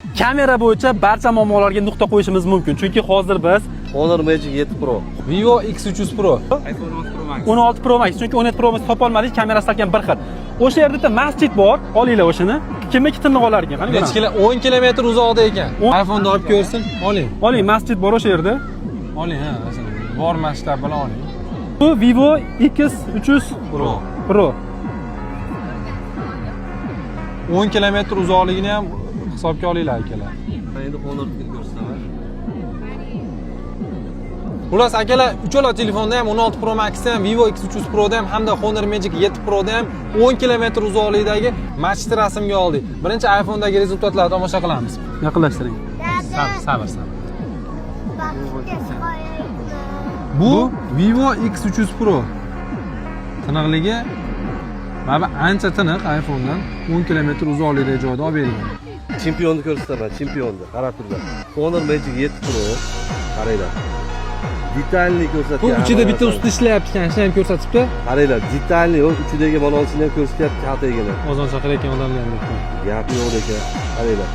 Kamera bo'yicha barcha muammolarga nuqta qo'yishimiz mumkin, chunki hozir biz Honor Magic 7 Pro. Vivo X300 Pro. 16 Pro Max, chunki 17 Pro Max topolmadik, kamerasi salkam bir xil. O'sha yerda bitta masjid bor, olinglar o'shani. Kimniki tiniq olar ekan, qani Necha ko'ramiz. kilo? 10 kilometr uzoqda ekan. iPhone'ni olib ko'rsin. Oling. Oling, masjid bor o'sha yerda. Oling, ha, masalan. Bor masshtab bilan oling. Bu Vivo X300 Pro. Pro. 10 kilometr uzoqligini ham hisobga olinglar, akalar. Ben endi Honor'ni ko'rsataman. Xullas, akalar, uchala telefonda ham, 16 Pro Maxda ham, Vivo X300 Proda ham hamda Honor Magic 7 Proda ham 10 kilometr uzoqlikdagi masjidni rasmga oldik. Birinchi iPhone'dagi результат larni tomosha qilamiz. Yaqinlashtiring. Sabr, sabr, sabr. Bu Vivo X300 Pro. Tiniqligi mana bu ancha tiniq, iPhone'dan 10 kilometr uzoqlikdagi joyda olib berilgan. Chempionni ko'rsataman, chempionni. Qarab turinglar. Honor Magic 7 Pro. Qaranglar. Детальный ko'rsatgan. Bu ichida hamma bitta narsani. usti ishlayapti ekan, shuni ham ko'rsatibdi. Qaranglar, детальный u ichidagi balansini ham ko'rsatyapti, kaltagini. Ozon chaqirayotgan odamlar ham. Gap yo'q lekin. Qaranglar.